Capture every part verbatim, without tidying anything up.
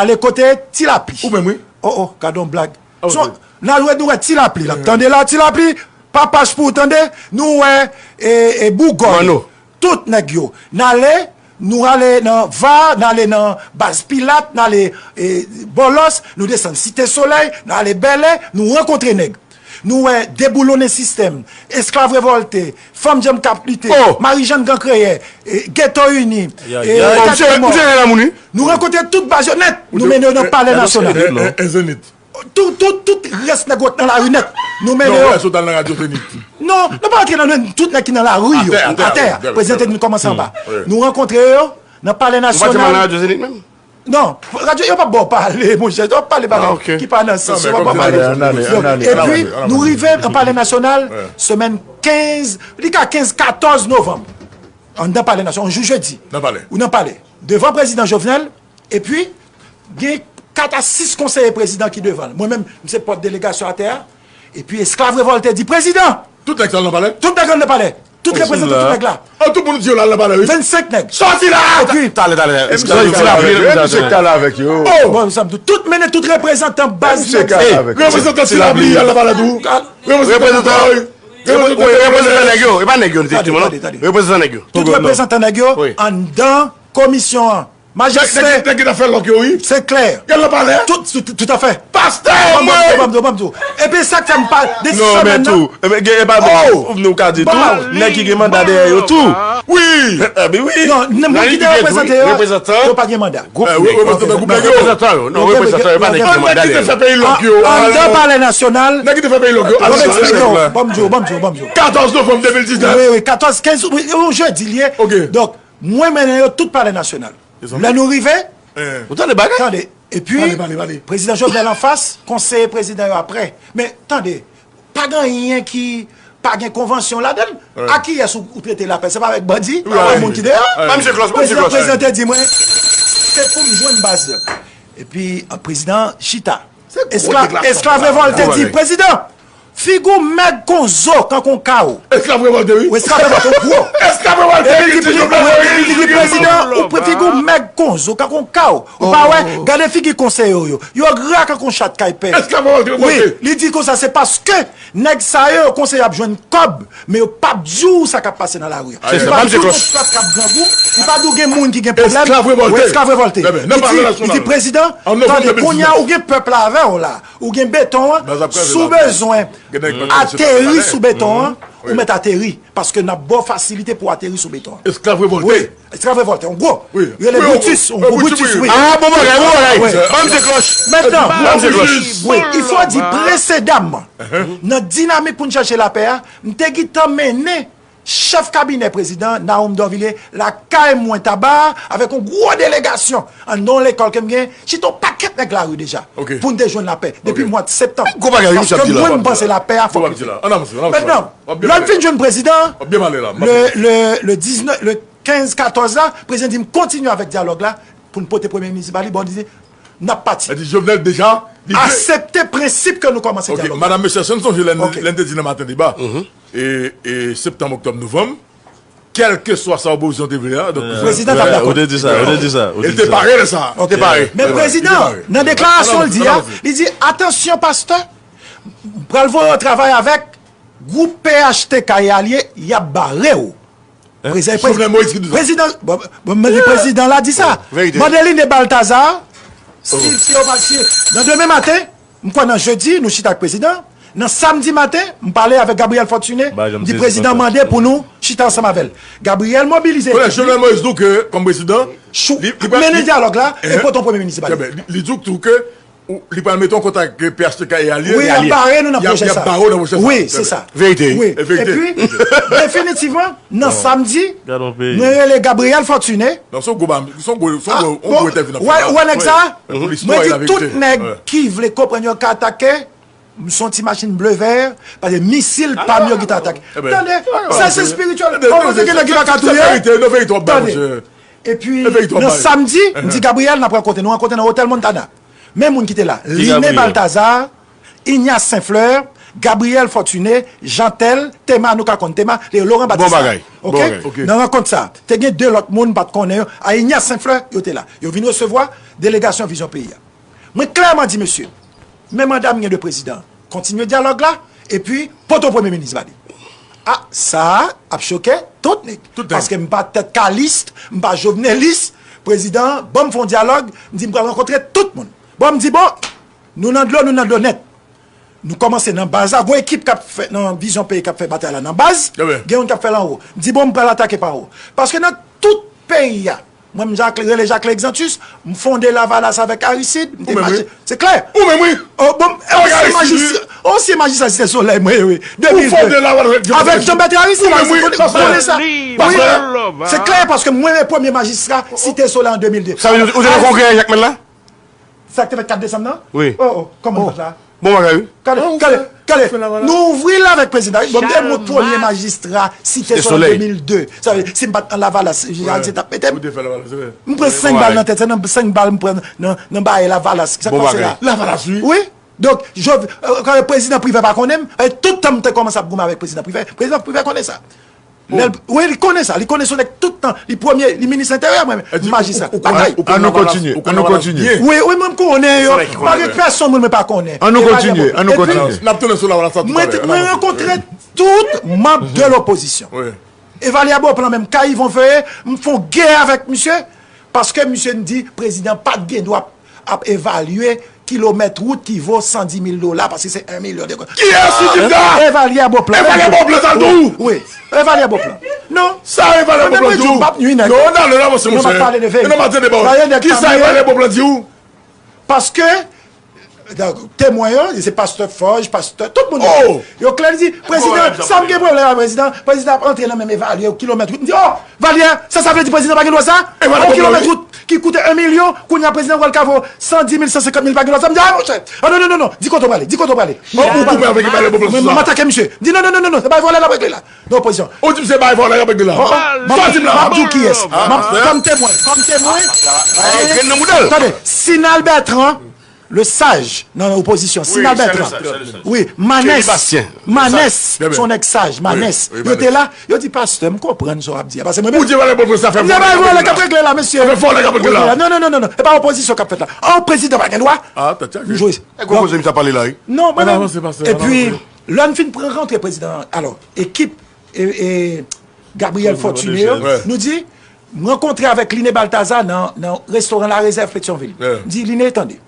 ale kote Ti Lapli. Ou menm, wi. Oh, oh, gade yon blag. Son, n al wè, nou wè Ti Lapli la. Tande la, Ti Lapli, pa pach pou ou tande, nou wè e, e Bougòy. Tout nèg yo. N ale, nou ale nan Va, n ale nan Baz Pilat, n ale e, Bòlòs, nou desann Site Solèy, n ale Bèlè, nou rankontre nèg. Nou wè Deboulonne Sistèm, Esklav Revòlte, Fanm Djanm k ap lite, Marijàn Gran Kreyè, e, Geto Ini, e, Katye Mò. Nou rankontre tout baz yo nèt, nou mennen yo nan Palè Nasyonal. Tout, tout, tout rès nèg wòt nan lari nèt, nou mennen yo. Non, nou pa antre nan tout nèg ki nan lari yo, atè. Prezante nou kòmanse anba. Nou rankontre yo nan Palè Nasyonal. Non, radyo, yo p ap ba w pale, monchè. Yo p ap pale bagay ki pa nan sans, yo p ap ba w pale. Epi, nou rive nan Palè Nasyonal, semèn kenz, li ka kenz, katòz novanm. Anndan Palè Nasyonal, yon jou jedi. Ou nan palè. Devan prezidan Jovenel, epi, gen kat a sis konseye prezidan ki devan l. Mwen menm, m se pòt delegasyon atè a. Epi, Esklav Revòlte di, Prezidan! Tout nèg sa nan palè? Tout nèg nan palè. Tout reprezantan tout nèg la. An, tout moun di yo la nan palè, wi. Vennsenk nèg. Sòti la! Epi, talè, talè. Misye k talè avèk yo. Bon, sa m di, tout mennen tout reprezantan baz nèg sa. Reprezantan Ti Lapli al nan palè tou. Reprezantan, reprezantan nèg yo. E pa nèg yo, nou te di, non? Reprezantan nèg yo. Tout reprezantan nèg yo anndan komisyon an. Majistra. Nèg ki t ap fè lòk yo, wi. Se klè. Y al nan palè. Tout, tout, tout à fait. Pastè, mwen. Ban m di w, ban m di w. Epi sa k fè m pa, de semèn nan. Non, men tou, e pa nou ka di tou, nèg ki gen manda dèyè yo tou. Wi. Epi wi. Non, nèg ki te reprezante yo, yo pa gen manda. Gwoup nèg. Reprezantan yo. Non, reprezantan yo, pa nèg ki gen manda dèyè yo. Nèg ki te fè peyi lòk yo. Anndan Palè Nasyonal. Nèg ki te fè peyi lòk yo. Ban m eksplike w. Ban m di w, ban m di w, ban m di w. Katòz novanm de mil diznèf. Wi, wi, katòz, kenz, wi, yon jedi l ye. Ok. Donk, mwen mennen yo tout Palè Nasyonal. Lè nou rive, ou tande bagay? Tande. Epi, prezidan Jovenel anfas, konseye prezidan yo apre. Men, tande, pa gen anyen ki pa gen konvansyon ladan l. A kiyès ou, ou trete lapè? Se pa avèk bandi, pa avèk moun ki deyò? Prezidan, prezidan te di mwen, se pou m jwenn baz la. Epi, prezidan chita. Esklav, esklav revòlte di, Prezidan, figi w mèg kon zo, kankou yon kawo. Esklav revòlte, wi. Esklav revòlte, gwo. Esklav revòlte, epi li di, epi li di, Prezidan, ou figi w mèg kon zo, kankou yon kawo. Ou pa wè, gade figi konseye w yo. Yo gra kankou yon chat kay pè. Esklav revòlte, revòlte. Wi, li di konsa, se paske nèg sa yo, yo konseye ap jwenn kòb, men yo p ap di w sa k ap pase nan lari a. Yo p ap di w gon pèp k ap grangou, li pa di w gen moun ki gen pwoblèm. Esklav revòlte. Esklav revòlte. Li di, li di, Prezidan, tande, kounye a ou gen pèp la avè w la. Ou gen beton an, si w bezwen ateri sou beton an, ou mèt ateri. Paske n ap ba w fasilite pou w ateri sou beton an. Esklav revòlte. Wi, esklav revòlte, yon gwo. Rele Brutus, yon gwo Brutus, wi. Ah, bon bagay, bon bagay. Ban m se klòch. Mentnan, wi, il faut dire, presedaman, nan dinamik pou n chèche lapè a, m te gentan mennen chèf kabinè prezidan, Nahoum Dorvilliers, lakay mwen Taba, avèk yon gwo delegasyon. Anndan yon lekòl ke m gen, chita yon pakèt nèg lari deja. Pou n te jwenn lapè. Depi mwa septanm. Paske mwen, m panse lapè a fòk rete. Mentnan, lè m fin jwenn prezidan, le, le, le diznèf, le kenz katòz la, prezidan di m kontinye avèk dyalòg la, pou n pote premye minis ba li, bon, li di, n ap pati. Li di Jovenel deja, li vle aksepte prensip ke nou kòmanse dyalòg la. Madanm, mesye, si n sonje lè n, lè n te di nan maten deba, e, e septanm, oktòb, novanm, kèlkeswa sa opozisyon te vle a, donk, prezidan t ap dakò. Ou te di sa, ou te di sa, ou te di sa. Li te pare lè sa a. Ou te pare. Men prezidan, nan deklarasyon l di a, li di, atansyon, pastè, pral voye w travay avèk gwoup P H T K e alye, y ap bare w. Prezidan, Jovenel Moïse ki di sa. Prezidan, bon, bon, men prezidan la di sa. Verite. Mandeline Balthazar, si, si yo pa, si, nan demen maten, m kwè nan jedi, nou chita ak prezidan. Nan samdi maten, m pale avèk Gabriel Fortuné, m di prezidan mande pou nou chita ansanm avè l. Gabriel mobilize. Kounye a, Jovenel Moïse di w ke, kòm prezidan, li, li pral mennen dyalòg la e pote yon premye minis ba li. Li, li di w tou ke Ou, li pral mete w an kontak ak P H T K e alye. Wi, y ap bare nou nan pwojè sa. Y ap bare w nan pwojè sa. Wi, se sa. Verite. Wi. Epi, definitivman, nan samdi, mwen rele Gabriel Fortuné. Non, se yon gwo ba, se yon gwo, se yon gwo, yon gwo entèvyou n ap fè la. Ou wè nèg sa? Mwen di tout nèg ki vle konprann yo ka atake, m se yon ti machin ble vè, paske misil pa m yo ki ta atake. Tande, sa se espirityèl. Ou panse gen nèg ki pa ka touye? Tande. Epi, nan samdi, m di Gabriel, n ap rankontre. Nou rankontre nan Otèl Montana. Men moun ki te la. Line Balthazar, Ignace Saint Fleur, Gabriel Fortuné, Jeantel, Tema, nou ka konn Tema, Laurent Batista. Bon bagay. Ok? Nan rankont sa, te gen de lòt moun m pa t konnen yo. A Ignace Saint-Fleur, yo te la. Yo vin resevwa delegasyon Vizyon Peyi a. Mwen klèman di mesye, men manda m gen de prezidan, kontinye dyalòg la, epi pote yon premye minis ba li. A, sa a ap choke tout nèg. Paske m pa tèt kalis, m pa jovenelis. Prezidan an ban m fè yon dyalòg, m di m pral rankontre tout moun. Bon, m di, bon, nou nan dlo, nou nan dlo nèt. Nou kòmanse nan baz la, gon ekip k ap fè nan Vizyon Peyi k ap fè batay la nan baz, gen youn k ap fè l anwo. M di, bon, m pral atake pa anwo. Paske nan tout peyi a, mwen, m Jacques, rele Jacques Exantus, m fonde Lavalas avèk Aristide, m te mache. Se klè. Ou menm, wi. Oh, bon, ansyen majistra, ansyen majistra Site Solèy, mwen, wi. Ou fonde Lavalas avèk Jean Bertrand Aristide. Ou menm, wi. Paske, konnen sa. Wi. Se klè, paske mwen, premye majistra Site Solèy an de mil de. Sa vle di, ou te nan kongrè Jakmèl la? Sa k te fèt kat desanm nan? Wi. Oh, oh, kòman l fèt la? Bon bagay, wi. Gade, gade, gade. Nou ouvri l avèk prezidan. Bon, m te mwen premye majistra Site Solèy de mil de. Sa vle, si m pa t nan Lavalas, Jean Aristide t ap mete m. M pran senk bal nan tèt, se nan senk bal m pran nan, nan bagay Lavalas. Sa k pase la? Lavalas, wi. Wi. Donk, Jov-, euh, prezidan Privè pa konnen m. E tout tan m te kòmanse ap goumen avèk prezidan Privè. Prezidan Privè konnen sa. Lè l, wi, li konnen sa. Li konnen se yon nèg tout tan. Li premye, li minis enteryè, mwen menm. Majistra. An nou kontinye, an nou kontinye. Wi, wi, mwen m konnen yo. Pa gen pèsonn moun mwen pa konnen. An nou kontinye, an nou kontinye. N ap tounen sou Lavalas la toutalè. Mwen rankontre tout manm de lopozisyon. Evalya Beauplan menm, ka Yvon Feuillé, m fè yon gè avèk misye, paske misye m di prezidan pa t gen dwa ap evalye kilomèt wout ki vo san di mil dola, paske se en milyon de goud. Kiyès ou di m sa? Evalye Beauplan. Evalye Beauplan sa l di w? Wi, Evalye Beauplan. Non. Sa Evalye Beauplan di w? Non, nan lè l avanse, monchè. E non, m ap tande ba w. Kisa Evalye Beauplan di w? Paske temwen yo, se pastè Fòj, pastè, tout moun yo. Yo klè, li di, prezidan, sa m gen pwoblèm ak prezidan, prezidan ap antre nan menm evalye kilomèt wout. M di, oh, Valye, sa, sa vle di prezidan pa gen dwa sa? On kilomèt wout ki koute en milyon, kounye a prezidan wè l ka vo san di mil, san senkant mil, pa gen dwa sa. M di, a, monchè, a, non, non, non, non, di kote w prale, di kote w prale. Ou koupe avèk Evalye Beauplan sou sa? Mwen, mwen atake misye. M di, non, non, non, non, non, se bay vòlè l ap regle la. Non, opozisyon. Ou di m se bay vòlè y ap regle la? Sa w di m la? M ap di w kiyès. Kòm temwen, kòm temwen. Tande, Sinal Bertrand, le sage nan opozisyon, Sinal Bertrand. Wi, Manès. Manès, se yon nèg saj, Manès. Yo te la, yo di, pastè, m konprann sa w ap di a. Paske mwen menm. Ou di Evalye Beauplan sa fè vòlè k ap regle la, mesye. Sa fè vòlè k ap regle la. Non, non, non, non, non. E pa opozisyon k ap fèt la. Oh, prezidan pa gen dwa. Ah, tèt chaje. M jwe. E gwo koze misye ap pale la, wi. Non, mwen menm. Epi, lè n fin pran rantre prezidan an, alò, ekip, e, e, Gabriel Fortuné yo, nou di, m rankontre avèk Liné Balthazar nan, nan restoran La Réserve Petyonvil. M di, Liné, tande.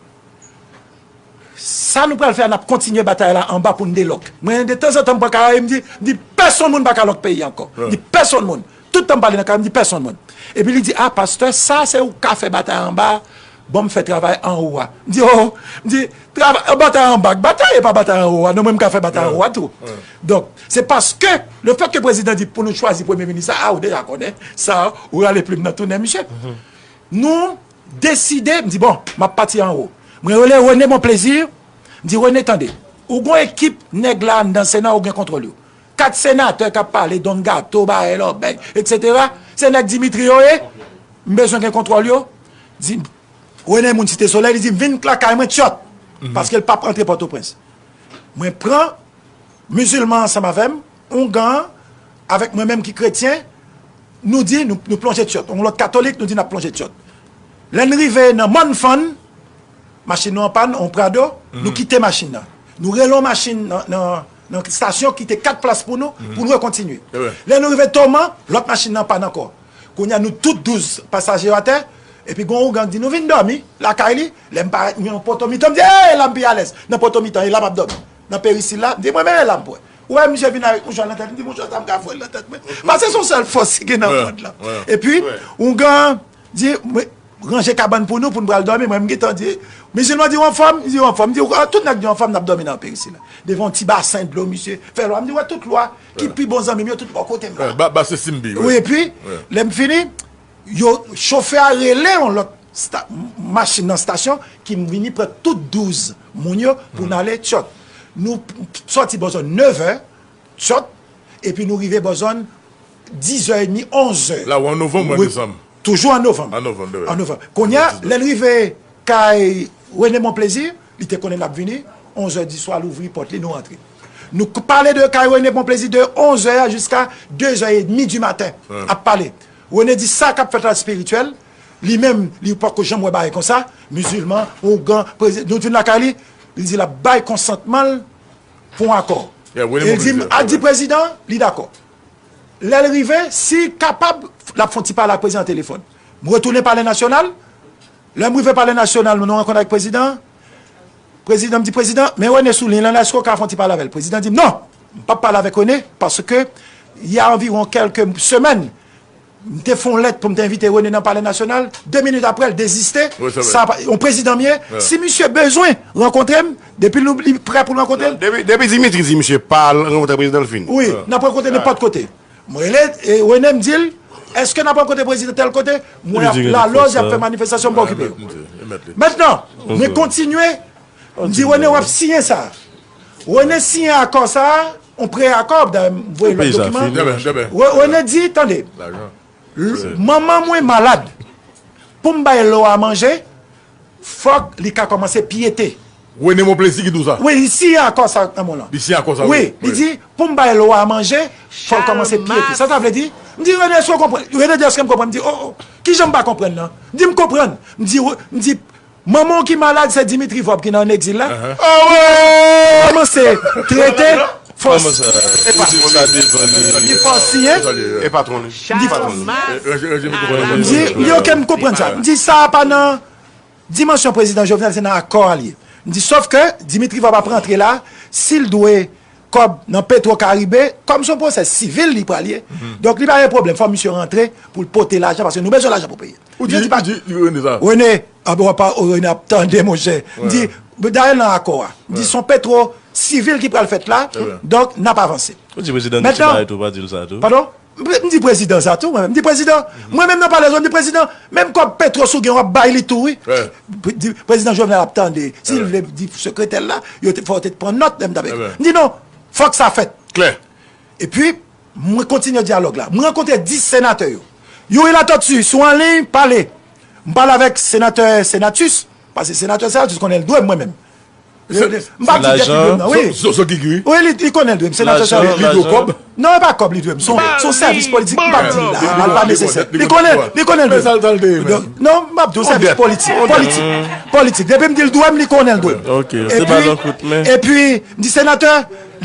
Sa nou pral fè a, n ap kontinye batay la anba pou n delòk. Mwen, de tanzantan, m pran Karayi, m di, m di, pèsonn moun pa ka lòk peyi ankò. M di, pèsonn moun. Tout tan m pale nan Karayi, m di, pèsonn moun. Epi li di, a, pastè, sa se ou ka fè batay anba, ban m fè travay anwo a. M di, oh, m di, travay, batay anba k batay, e pa batay anwo a. Non, mwen, m ka fè batay anwo a tou. Donk, se paske, le fèt ke prezidan di pou nou chwazi premye minis la, a, ou deja konnen, sa, ou rale plim nan tou nen misye. Nou deside, m di, bon, m ap pati anwo. Mwen rele René Bonplaisir, m di, René, tande, ou gon ekip nèg la anndan Sena, ou gen kontwòl yo. Kat senatè k ap pale, Don Gato, Barrel, Obèy, etsetera, se nèg Dimitri yo ye, m bezwen gen kontwòl yo. Di, René moun Site Solèy, li di, vin lakay mwen, Tyòt, paske l p ap antre Pòtoprens. Mwen pran mizilman ansanm avè m, oungan an, avèk mwen menm ki kretyen, nou di, nou, nou plonje Tyòt. Yon lòt katolik, nou di n ap plonje Tyòt. Lè n rive nan Mòn Fann, machin nou an pàn, yon Prado, nou kite machin nan. Nou rele yon machin nan, nan, nan estasyon, kite kat plas pou nou, pou nou rekontinye. Lè nou rive Toman, lòt machin nan pàn ankò. Kounye a, nou tout douz pasaje yo atè, epi gon oungan k di nou vin dòmi lakay li. Lè m parèt, m jwenn yon poto mitan, m di, ey, la m pi alèz. Nan poto mitan, e la m ap dòmi. Nan perisil la, m di, mwen menm e la m pran. Ou wè misye vin avèk mouchwa nan tèt, m di, mouchwa sa m ka foure l nan tèt mwen. Paske se yon sèl fòs ki gen nan mond lan. Epi, oungan di, ranje kabann pou nou, pou n pral dòmi. Mwen, m gentan di, mizilman di, ou anfòm? M di, ou anfòm? M di, ah, tout nèg di, ou anfòm, n ap dòmi nan perisil la. Devan yon ti basen dlo, misye fè lwa. M di, wè tout lwa ki pi bon zanmi m yo, tout bò kote m la. Ba, ba se Simbi, wi. Wi, epi, lè m fini, yo, chofè a rele yon lòt sta-, machin nan estasyon, ki vini pran tout douz moun yo pou n ale Tyòt. Nou p-, sòti bò zòn nevè, Tyòt, epi nou rive bò zòn dizè edmi, onzè. La ou an novanm ou an desanm? Toujou an novanm. An novanm, wi. An novanm. Kounye a, lè n rive kay René Bonplaisir, li te konnen n ap vini, onzè di swa, l ouvri pòt li, nou rantre. Nou k- pale de kay Rene Bonplezi de onz è a jiska de zè edmi di maten. Ap pale. Rene di sa k ap fèt la espirityèl. Li menm, li poko janm wè bagay konsa. Mizilman, ougan, prezi- nou vin lakay li. Li di l ap bay konsantman l pou yon akò. E li di, al di prezidan, li dakò. Lè l rive, si kapab, l ap fè yon ti pale ak prezidan telefòn. M retounen Palè Nasyonal. Lè m rive Palè Nasyonal, nou rankontre ak prezidan. Prezidan, m di, prezidan, men Rene sou liy lan, èske w ka fè yon ti pale avè l? Prezidan di m, non, m p ap pale avèk Rene, paske y a anviwon kèlke semèn, m te fè yon lèt pou m te envite Rene nan Palè Nasyonal. De minit apre, l deziste. Sa pa, yon prezidan m ye. Si misye bezwen rankontre m, depi l, li prè pou l rankontre m. Depi, depi Dimitri di misye pa al rankontre prezidan, l fini. Wi, n ap rankontre nenpòt kote. Mwen rele e Rene, m di l, èske n ap rankontre prezidan tèl kote? Mwen ap Lalòz, y ap fè manifestasyon, m pa okipe yo. Mentnan, mwen kontinye, m di Rene, w ap siyen sa. Rene siyen akò sa, yon pre-akò, dayè m voye lòt dokiman. Rene di, tande, manman mwen malad. Pou m bay lò a manje, fòk li ka kòmanse pyete. Rene Monplezi ki di w sa? Wi, li siyen akò sa nan men w lan. Li siyen akò sa, wi. Wi, li di, pou m bay lwa a manje, fò l kòmanse pyete. Sa sa vle di? M di, Rene, èske w konprann? Rene di, èske m konprann? M di, o, o, kijan m pa konprann nan? M di, m konprann. M di, wi, m di, manman w ki malad, se Dimitri Vòb ki nan egzil la. Kòmanse trete, fò, li fò siyen. E patwon li. M di, m di, m di, oke, m konprann sa. M di, sa pa nan dimansyon prezidan Jovenel, se nan akò a l ye. M di, sòf ke Dimitri Vòb ap rantre la, si l dwe kòb nan Petro Caribe, kòm se yon pwosè sivil li pral ye, donk li pa gen pwoblèm, fò misye rantre pou l pote lajan, paske nou bezwen lajan pou peye. Ou di, ou di Rene sa? Rene, a, bon, pa, o, Rene ap tande, monchè. M di, dayè nan akò a, m di, se yon Petro sivil ki pral fèt la, donk n ap avanse. Ou di prezidan Dutty Baray tou, pa di l sa tou? Padon? M di prezidan sa tou, mwen menm. M di prezidan, mwen menm nan palè zòn, m di prezidan, menm kòb Petro si w gen, w ap bay li tou, wi. Di prezidan Jovenel ap tande. Si l vle di sekretè l la, yo te, fò yo te pran nòt lè m t avèk li. M di non, fòk sa fèt. Klè. Epi, mwen kontinye dyalòg la. Mwen rankontre dis senatè yo. Youri Latortue, sou anliy, pale. M pale avèk senatè Senatus, paske senatè Senatus konnen l dwe m mwen menm. M pa di dèt li dwe m nan, wi. Zo, Zo Kiki, wi. Wi, li, li konnen l dwe m. Senatè Senatus. Li dwe w kòb? Non, e pa kòb li dwe m. Se yon, se yon sèvis politik. M p ap di l la. Li pa nesesè. Li konnen, li konnen l dwe m. Non, m ap di w sèvis politik. Politik. Politik. Depi m di l dwe m, li konnen l dwe m. Ok, se ba l yon kout men. Epi, m di senatè,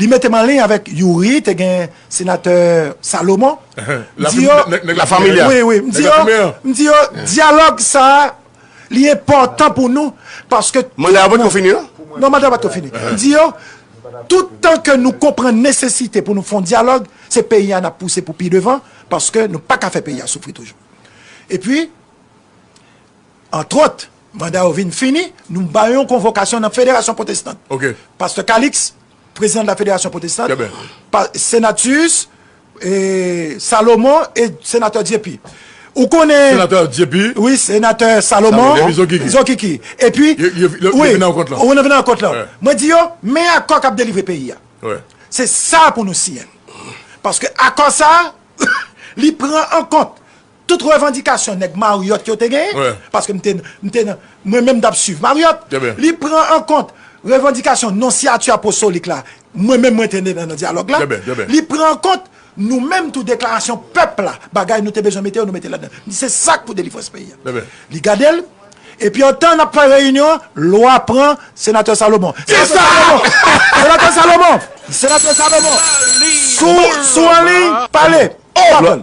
li mete m anliy avèk Youri, te gen senatè Salomon. M di yo, nèg lafamilya. Wi, wi. M di yo, m di yo, dyalòg sa a, li enpòtan pou nou, paske manda a potko fini, non? Non, manda a potko fini. M di yo, tout tan ke nou konprann nesesite pou nou fè yon dyalòg, se peyi a n ap pouse pou pi devan, paske nou pa ka fè peyi a soufri toujou. Epi, antwòt, manda yo vin fini, nou ba yo yon konvokasyon nan Federasyon Pwotestan. Pastè Calixte, prezidan de la Federasyon Pwotestan, pa, Senatus, e, Salomon e senatè Dieupy. Ou konnen... Senatè Dieupy. Wi, senatè Salomon. Epi Zo Kiki. Zo Kiki. Epi, wi, yo vin nan rankont lan. Mwen di yo, men akò k ap delivre peyi a. Se sa pou nou siyen. Paske akò sa, li pran an kont tout revandikasyon nèg Marriott yo te genyen, paske m te, m te nan, mwen menm m t ap swiv Marriott, li pran an kont revandikasyon non siyati apostolik la, mwen menm mwen te nan, nan dyalòg la, li pran an kont nou menm tou deklarasyon pèp la, bagay nou te bezwen mete yo, nou mete ladan. M di se sa k pou delivrans peyi a. Li gade l, epi antan n ap fè reyinyon an, lwa pran senatè Salomon. Senatè Salomon! Senatè Salomon! Senatè Salomon! Sou, sou anliy, pale!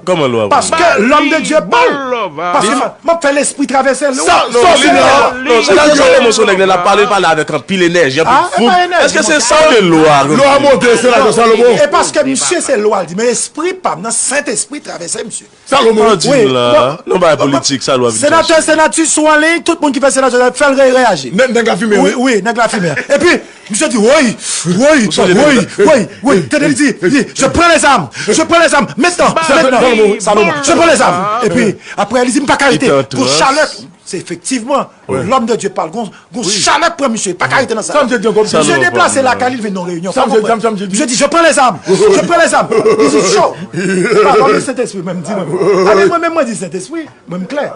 Kòman lwa pran? Paske lòm de Dye pa l. Paske m ap fè lespri travèse l. Sa w fini a? Non, senatè Salomon se yon nèg lè l ap pale, l pale avèk anpil enèji, anpil foug. Èske se sa w rele lwa? Lwa monte, senatè Salomon. E paske misye se lwa l di, men espri pa m nan, Sentespri travèse misye. Salomon. Sa w di la? Non, bagay politik, sa lwa vin chache. Senatè, senatè sou anliy, tout moun ki fè senatè, fè l re-, reyaji. Nèg, nèg lafimen, wi. Wi, nèg lafimen. Epi, misye di, woy, woy, woy, woy, woy. Tande li di, li di, je prends les armes, je prends les armes, maintenant, maintenant, Salomon, je prends les armes. Epi, apre, li di, m pa ka rete. Pou chalè, se efektivman, lòm de Dye pa l, gon, gon chalè k pran misye, pa ka rete nan sa. Misye deplase lakay li, li vin nan reyinyon, pa konprann. Misye di, je prends les armes, je prends les armes. Li di, cho. Pa, pa, men Sentespri, menm, di mwen. Ane mwen, menm mwen di Sentespri, mwen, m klè.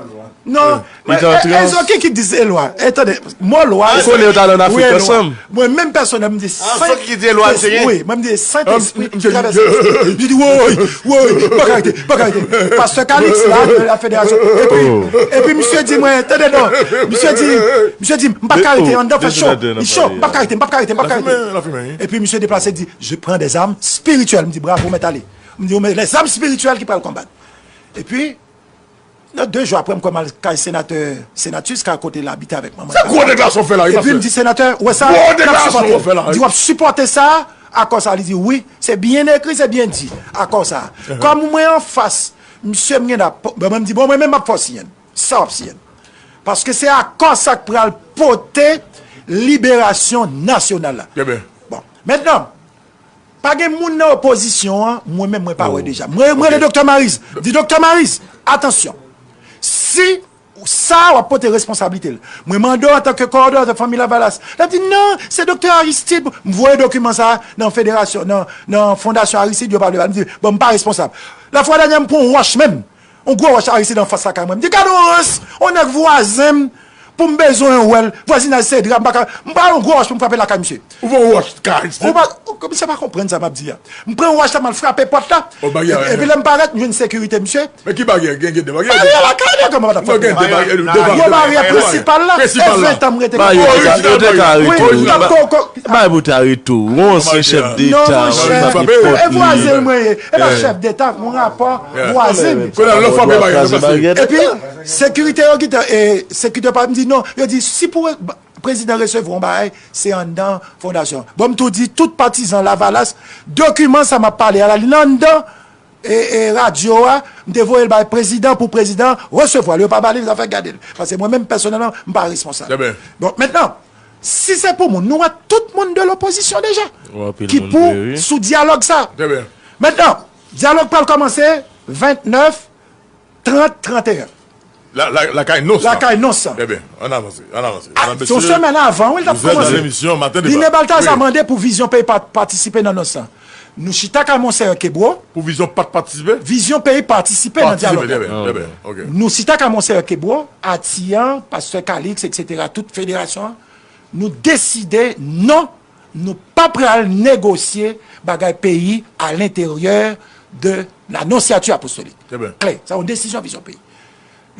Non, Li te an trans. Ezo ki ki di se lwa. E tande, mo lwa. Ou konnen yo t al ann Afrik ansanm. Mwen menm pèsonèl, m di Ezo ki di lwa, se Sentespri. Wi, mwen m di Sentespri ki travèse. M di woy, woy, pa ka rete, pa ka rete. Pastè Kalix la, la federasyon. Epi, epi misye di mwen, tande non. Misye di, misye di, m pa ka rete anndan fè cho. Li cho, m pa ka rete, m pa ka rete, m pa ka rete. Epi misye deplase di, je prends des armes spirituelles. M di bravo, mèt ale. M di, men les armes spirituelles ki pral konbat. Epi, nan de jou apre, m kwè m al kay senatè Senatus, ka kote l abite avèk manman. Se gwo deklarasyon w fè la, wi, Epi m pastè. Di senatè, wè sa, Gwo n ap deklarasyon sipòte. w fè la, wi. Di w ap sipòte sa, akò sa, li di wi, se byen ekri, se byen di, akò sa. Kòm mwen anfas, misye m gen la, bon, mwen m di, bon, mwen menm m ap fè w siyen l. Sa w ap siyen l. Paske se akò sa k pral pote liberasyon nasyonal la. Trè byen. Bon, mentnan, pa gen moun nan opozisyon an, mwen menm mwen pa wè deja. Mwen, mwen rele Doktè Mariz. M di, Doktè Mariz, atansyon. Si sa w ap pote responsablite l. Mwen mande w antanke kowòdonatè Fanmi Lavalas. L ap di, non, se Doktè Aristide. M voye dokiman sa a nan federasyon, nan, nan Fondasyon Aristide, yo pa vle ba. M di, bon, m pa responsab. Lafwa dènyè, m pran yon wòch menm. Yon gwo wòch Aristide anfas lakay mwen. M di, gade yon rans, yon nèg vwazen m, pou m bezwen wè l. Vwazinaj se dra, m pa ka. M pral yon gwo wòch pou m frape lakay misye. Ou pran wòch kay Aristide? Ou pa, ou, misye pa konprann sa m ap di a. M pran wòch la, m al frape pòt la. O, baryè, Epi lè m parèt, m jwenn sekirite, misye. Men ki baryè? Gen, gen de baryè. Baryè lakay, nèg, kòman m ap Non, gen de baryè. De baryè. Yo baryè prensipal la. E Prensipal la. Ven tan m rete. Baryè, yo te ka rete. Wi, m t ap ko- ko- Baryè pou ta rete. Ou ansyen chèf deta, ou pa gen pòt E vwazen mwen ye. E pa chèf deta, yon rapò vwazen. Kounye a, lè w frape baryè, sa pase. Epi, sekirite yo gentan, e, sekirite yo pa m di non. Yo di, si pou prezidan resevwa yon bagay, se anndan fondasyon. Bon, m tou di, tout patizan Lavalas, dokiman sa m ap pale a la, li anndan e, e, radyo a, m te voye l bay prezidan pou prezidan resevwa l. Yo pa ba li, yo fè gade l. Paske mwen menm pèsonèlman, m pa responsab. Trè byen. Bon, mentnan, si se pou moun, nou wè tout moun de lopozisyon deja. Ou anpil Ki moun pou vre, wi. Sou dyalòg sa. Trè byen. Mentnan, dyalòg pral kòmanse vennèf, trant, tranteyen. La, la, lakay Nos la. Lakay Nos la. Trè byen. Ann avanse. Ann avanse. Ah, se yon semèn avan, wi, l t ap Zè nan kòmanse. Lemisyon, maten deba. Line Baltazar Wi. Mande pou Vizyon Peyi pa patisipe nan Nos la. Nou chita ka Monseyè Kebreau. Pou Vizyon pa t patisipe? Vizyon Peyi patisipe nan Patisipe, dyalòg trè la. byen, trè byen. Ok. Nou chita ka Monseyè Kebreau, Atiyan, Pastè Kalix, etsetera, tout federasyon an, nou deside non, nou pa pral negosye bagay peyi alenteryè de la nonsyati apostolik. Trè byen. Klè, sa yon desizyon Vizyon Peyi.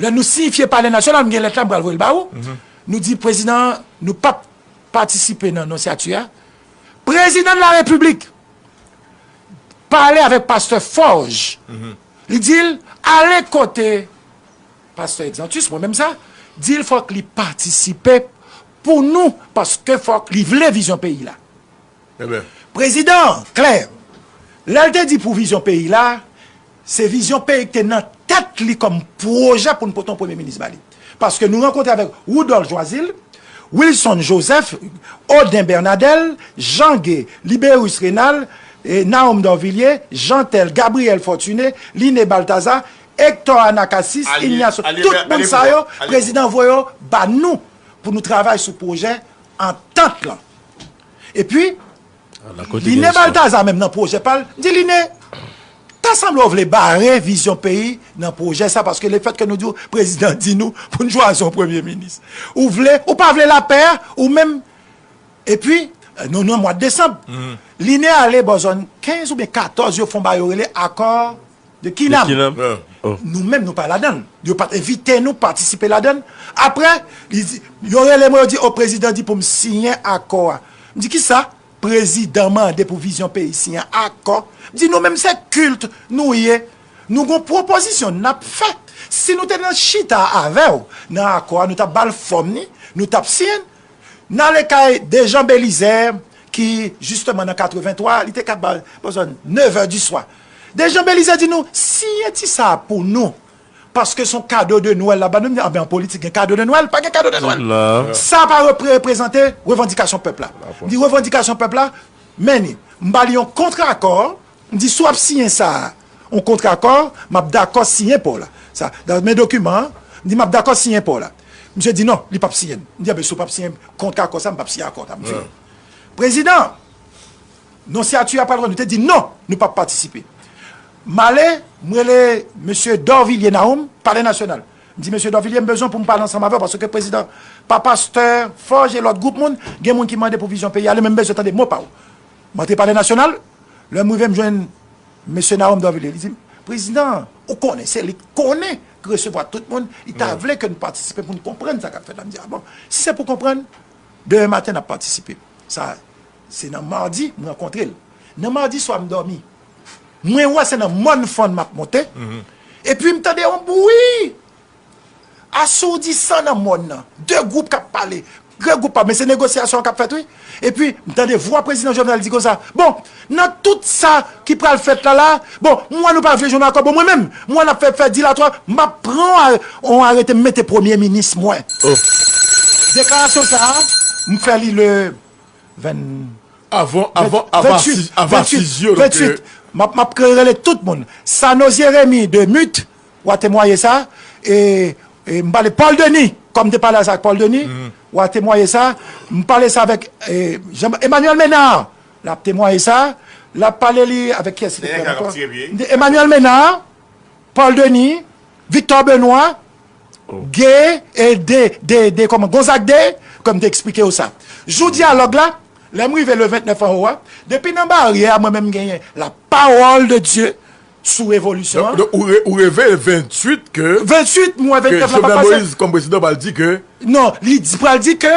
Lè nou siyifye Palè Nasyonal, m gen lèt la, m pral voye l ba ou. Nou di prezidan, nou p ap patisipe nan nonsyati a. Prezidan de la Repiblik pale avèk pastè Forge. Li di l, ale kote pastè Exantus, mwen menm sa, di l fòk li patisipe pou nou, paske fòk li vle vizyon peyi la. Trè byen. Prezidan an, klè, lè l te di pou vizyon peyi la, se vizyon peyi ki te nan tèt li kòm pwojè pou n pote yon premye minis ba li. Paske nou rankontre avèk Rudolph Joazil, Wilson Joseph, Audin Bernadel, Jean Gué, Libérus Rénald, e, Naom Dorvilliers, Jeantel, Gabriel Fortuné, Line Baltazar, Hector Anacasis, Ali- Ignacio, Ali- tout Ali- moun Ali- sa yo, Ali- prezidan voye yo ba nou pou nou travay sou pwojè antant lan. Epi, Line Baltazar menm nan pwojè pa l, di Line, ta sanble w vle bare vizyon peyi nan pwojè sa, paske lefètke nou di w, prezidan di nou pou n chwazi yon premye minis. Ou vle, ou pa vle lapè a, ou menm, epi, nou nan mwa desanm, Line ale bò zòn kenz oubyen katòz, yo fè yon bagay yo rele akò de Kinam. Kinam. Yeah. Oh. Nou menm, nou pa ladan l. Yo pa t envite nou patisipe ladan l. Apre, li di, yo rele mwen, yo di, o, prezidan di pou m siyen akò a. M di, kisa? Prezidan mande pou vizyon peyi siyen akò. M di, nou menm, se kilt nou ye. Nou gon pwopozisyon n ap fè. Si nou te nan chita avè w nan akò a, nou t ap ba l fòm ni, nou t ap siyen l. N ale kay Dejan Belizaire, ki, jisteman, nan katrevenntwa, li te ka ba, bon, zòn nevè di swa. Dejan Belizaire di nou, siyen ti sa a pou nou, paske se yon kado de Nwèl l ap ba nou. M di, anben, an politik, gen kado de Nwèl? Pa gen kado de Nwèl. La. Sa pa repre-, reprezante revandikasyon pèp la. M di, revandikasyon pèp la, men ni. M ba li yon kontrakò, m di, si w ap siyen sa a, yon kontrakò, m ap dakò siyen pa w la. Sa, nan men dokiman an, m di, m ap dakò siyen pa w la. Misye di, non, li p ap siyen l. M di, anben, si w p ap siyen kontrakò sa, m p ap siyen akò sa. M fini. Prezidan, nonsyati a pral rann, nou te di, non, nou p ap patisipe. M ale, m rele mesye Dorvilliers Naom, Palè Nasyonal. M di, mesye Dorvilliers, m bezwen pou m pale ansanm avè w, paske prezidan, pa pastè Forge e lòt gwoup moun, gen moun ki mande pou vizyon peyi a, li menm bezwen tande mo pa w. M antre Palè Nasyonal, lè m rive, m jwenn mesye Naome Dorvilliers, li di m, prezidan, ou konnen, se li k konnen, ki resevwa tout moun, li ta vle ke n patisipe pou n konprann sa k ap fèt la. M di, a bon, si se pou konprann, demen maten n ap patisipe. Sa, se nan madi, m rankontre l. Nan madi swa, m dòmi. Mwen wè se nan Mòn Fann m ap monte. Epi m tande yon bri. Asourdisan nan mòn nan. De gwoup k ap pale. De gwoup pa, men se negosyasyon k ap fèt, wi. Epi, m tande vwa prezidan Jovenel di konsa, bon, nan tout sa ki pral fèt la, la, bon, m wè nou pa vle jwenn akò, bon, mwen menm, m wè n ap fè, fè dilatwa, m ap pran yon arete, m mete premye minis mwen. Deklarasyon sa a, m fè li le venn, Avan, avan, avan asiz yo, donk, m ap, m ap rele tout moun. Sanoz Yeremi de Mut, w a temwaye sa. E, e m pale Paul Denis, kòm m te pale sa ak Paul Denis, w a temwaye sa. M pale sa avèk e, Jean, Emmanuel Ménard, l ap temwaye sa. L ap pale li avèk kiyès li te pale ankò? Emmanuel Ménard, Paul Denis, Victor Benoît, Gay, e de, de, de, kòman, Gonzague de, kòm m te eksplike w sa. Jou dyalòg la, lè m rive le vennèf anwo a, depi nan baryè a, mwen menm m genyen la parole de Dieu sou revolisyon an. Donk, ou reve le venntuit ke. Venntuit, m wè vennèf la pa pase. Jovenel Moïse, kòm prezidan, pral di ke. Non, li di, pral di ke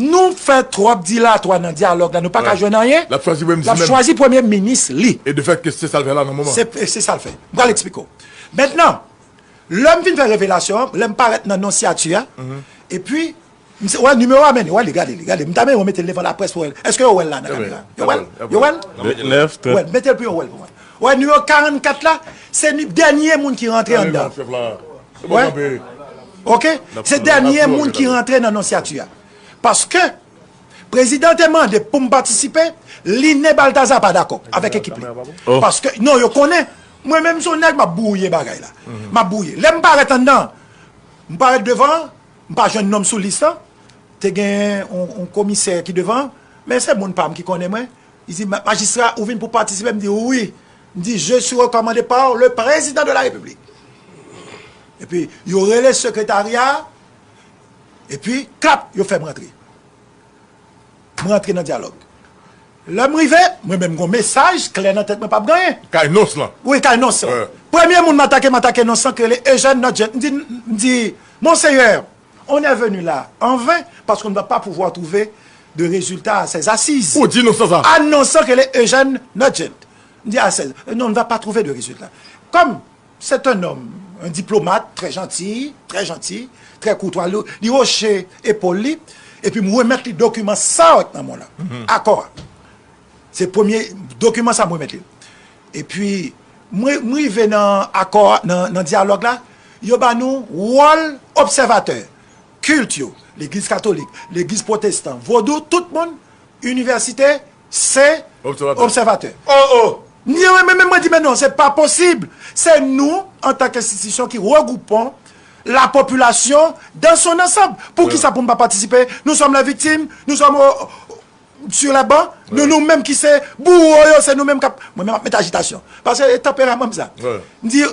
nou fè twòp dilatwa nan dyalòg la, nou pa ka jwenn anyen. L ap chwazi premye minis li. L ap chwazi premye minis li. E de fèt ke se sa l fè la nan moman. Se, se sa l fè. M pral eksplike w. Mentnan, Lè m fin fè revelasyon an, lè m parèt nan nonsyati a, epi, m se, wè nimewo a, men, wè li, gade li, gade, m ta renmen mete l devan laprès pou wè l. Èske yo wè l la nan kamera? Yo wè l? Yo wè l? Wè, mete l pou yo wè l pou mwen. Wè, nimewo karannkat la, se ni, dènye moun ki rantre anndan. Wè? Oke? Se dènye moun ki rantre nan nonsyati a. Paske, Prezidan te mande pou m patisipe, Line Balthazar pa dakò avèk ekip li. Paske, non, yo konnen, mwen menm se yon nèg m ap bwouye bagay la. M ap bwouye. Lè m parèt anndan, m parèt devan, m pa jwenn non m sou lis lan. Te gen yon, yon komisè ki devan, men se moun pa m ki konnen mwen. Li di, majistra, ou vin pou patisipe? M di, wi. M di, je suis recommandé par le président de la République. Epi, yo rele sekretarya, epi, klap, yo fè m rantre. M rantre nan dyalòg. Lè m rive, mwen menm gon mesaj klè nan tèt mwen p ap genyen. Kay nons lan. Wi, kay nons lan. Premye moun m atake, m atake nons lan ki rele Eugène Nugent. M di, m di, Monseigneur, on est venu là en vain parce qu'on ne va pas pouvoir trouver de résultat à ces assises. Ou di nons lan sa? A nons lan ki rele Eugène Nugent. M di, à ces, non, on ne va pas trouver de résultat. Kòm C'est un homme, un diplomate très gentil, très gentil, très courtois. Li, li woche epòl li, epi m remèt li dokiman sa yo k nan men w la. Akò a. Se premye dokiman sa m remèt li. Epi, m, m rive nan akò a, nan, nan dyalòg la, yo ba nou wòl obsèvatè. Kilt yo, legliz katolik, legliz pwotestan, vodou, tout moun, inivèsite, se obsèvatè. Oh, oh! Ni yo menm, menm mwen di, men non, se pa posib. Se nou, antanke enstitisyon ki regwoupon la popilasyon dans son ensemble. Poukisa pou m pa patisipe? Nous sommes les victimes, nous sommes au, sur les bancs. Nou, nou menm ki se bouwo yo, se nou menm k ap, mwen menm ap met ajitasyon. Paske e tanperaman m sa. M di,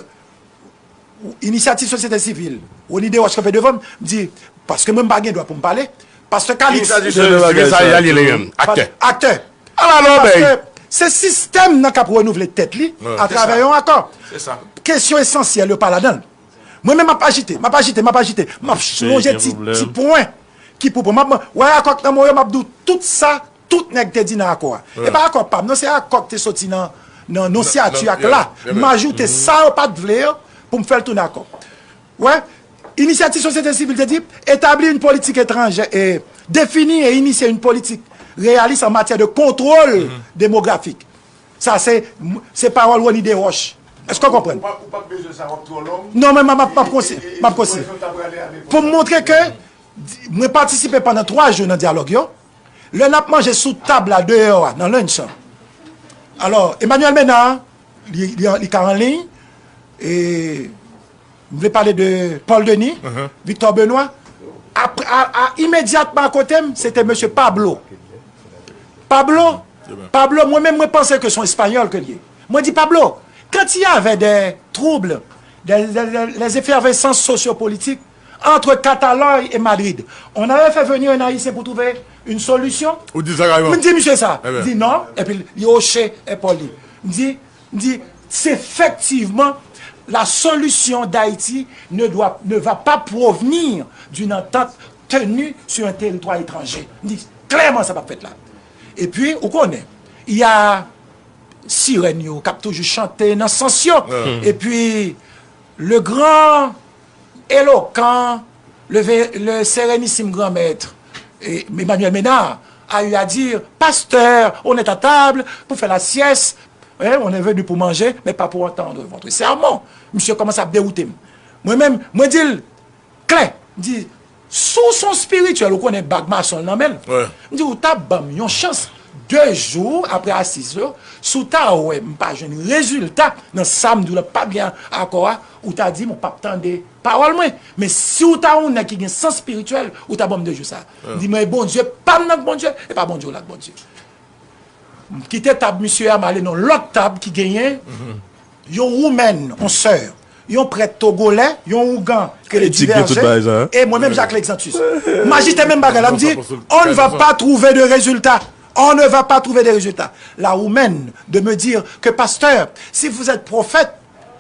inisyativ sosyete sivil, Rony Desroches kanpe devan m, m di, paske mwen m pa gen dwa pou m pale, pastè Calixte. Inisyativ sosyete sivil sa, li ye li menm, aktè. Aktè. Ala non, bèy. Paske se sistèm nan k ap renouvle tèt li atravè yon akò. Kesyon esansyèl yo pa ladan l. Mwen menm m ap ajite, m ap ajite, m ap ajite, m ap lonje ti, ti pwen ki pou pran. M ap, wè akò k nan men w yo, m ap di w tout sa tout nèg te di nan akò a. E pa akò pa m, non, se akò k te soti nan, nan nonsyati ak la. M ajoute sa yo pa t vle yo pou m fè l tounen akò. Wè, inisyativ sosyete sivil te di, établir une politique étrangère, et définir et initier une politique réaliste en matière de contrôle démographique. Sa se, se pawòl Rony Desroches. Èske w konprann? Ou pa, ou pa bezwen sa, w ap twò long. Non, men m ap, m ap konsi, m ap konsi. Pou m montre ke mwen patisipe pandan twa jou nan dyalòg yo. Lè n ap manje sou tab la deyò a, nan lunch lan. Alò, Emmanuel Ménard, li, li, li ka an liy. E, m vle pale de Paul Denis, Victor Benoît. Apre, a, a, imedyatman akote m, se te mesye Pablo. Pablo, Pablo, mwen menm, mwen panse ke se yon Espanyòl ke l ye. Mwen di, Pablo, quand il y avait des troubles, des, des, des, les effervescences sociopolitiques entre Catalogne et Madrid. On avait fait venir un Haïtien pour trouver une solution. Ou di sa kareman. M di misye sa. Li di non. Epi li hoche epòl li. M di, m di, c'est effectivement la solution d'Haïti ne doit, ne va pas provenir d'une entente tenue sur un territoire étranger. M di klèman sa p ap fèt la. Epi ou konnen, y a sirèn yo k ap toujou chante nan sans yo. Epi le grand, éloquent, le, le sérénissime grand maître Emmanuel Ménard a eu à dire, pasteur, on est à table pour faire la sieste, on est venu pour manger, mais pas pour entendre votre sermon. Misye kòmanse ap dewoute m. Mwen menm, mwen di l klè, m di, si w se yon espirityèl, ou konnen bag mason l nan men l. M di, ou ta ban m yon chans, de jou apre asiz yo, si w ta wè m pa jwenn rezilta nan sa m di w la, pa gen akò a, ou ta di m ou p ap tande pawòl mwen. Men si w ta yon nèg ki gen sans espirityèl, ou ta ban m de jou sa. M di, men Bondye pa m nan k Bondye, e pa Bondye w la k Bondye. M kite tab misye a, m ale nan lòt tab ki genyen yon woman, yon sè, yon prèt togolè, yon ougan ke le diverge, e mwen menm Jacques Lexantus. M ajite menm bagay la, m di, on ne va pas trouver de résultat. On ne va pas trouver de résultat. La woman de me dire que, pasteur, si vous êtes prophète,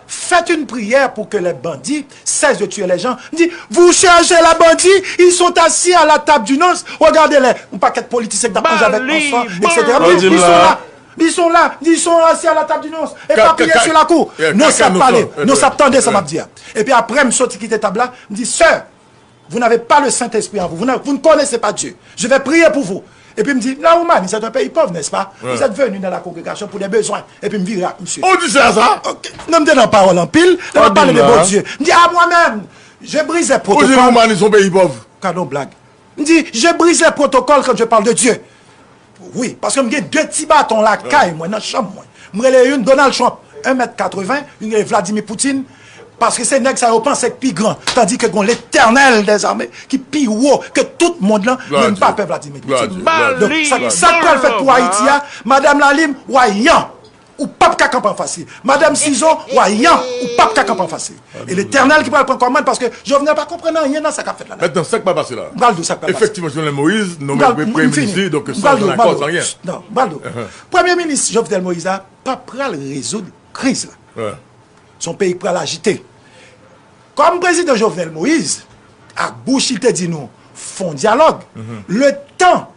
faites une prière pour que les bandits cessent de tuer les gens. M di, vous cherchez les bandits, ils sont assis à la table du noce. Regardez-les, yon pakèt politisyen k t ap manje avèk anfan, et cetera. Ils sont là. Ils sont là, ils sont assis à la table du noce. Et pas prier sur la cour. Noce ap pale, noce ap tande sa m ap di a. Epi apre m soti kite tab la, m di, sè, vous n'avez pas le Saint-Esprit en vous. Vous ne, vous ne connaissez pas Dieu. Je vais prier pour vous. Epi m di, la Roumanie, c'est un pays pauvre, n'est-ce pas? Vous êtes venu dans la congrégation pour des besoins. Epi m vire ak misye. Ou di sa sa? Non, m te nan pawòl anpil, lè m ap pale de Bondye. M di, a mwen menm, je brise les protocoles. Ou di Roumanie se yon peyi pòv? Gadon blag. M di, je brise les protocoles quand je parle de Dieu. Wi, paske m gen de ti baton lakay mwen, nan chanm mwen. M rele youn Donald Trump, en mèt katreven, youn rele Vladimir Poutine, paske se nèg sa yo panse k pi gran, tandike gon Letènèl dèzame ki pi wo ke tout mond lan, men m pa pè Vladimir Poutine. Donk, sa k pral fèt pou Ayiti a, madanm Lalim, w a yan! Ou p ap ka kanpe anfas li. Madanm Sizo, w a yan! Ou p ap ka kanpe anfas li. E Letènèl ki pral pran kòmand, paske Jovenel pa konprann anyen nan sa k ap fèt la. Mentnan, sa k pral pase la? M pral di w sa k pral pase. Efektivman, Jovenel Moïse nonmen premye minis li, donk yo chanje lakòz, anyen. Non, m pral di w. Premye minis Jovenel Moïse la pa pral rezoud kriz la. Se yon peyi k pral ajite. Kòm prezidan Jovenel Moïse, ak bouch li te di nou, fè yon dyalòg, letan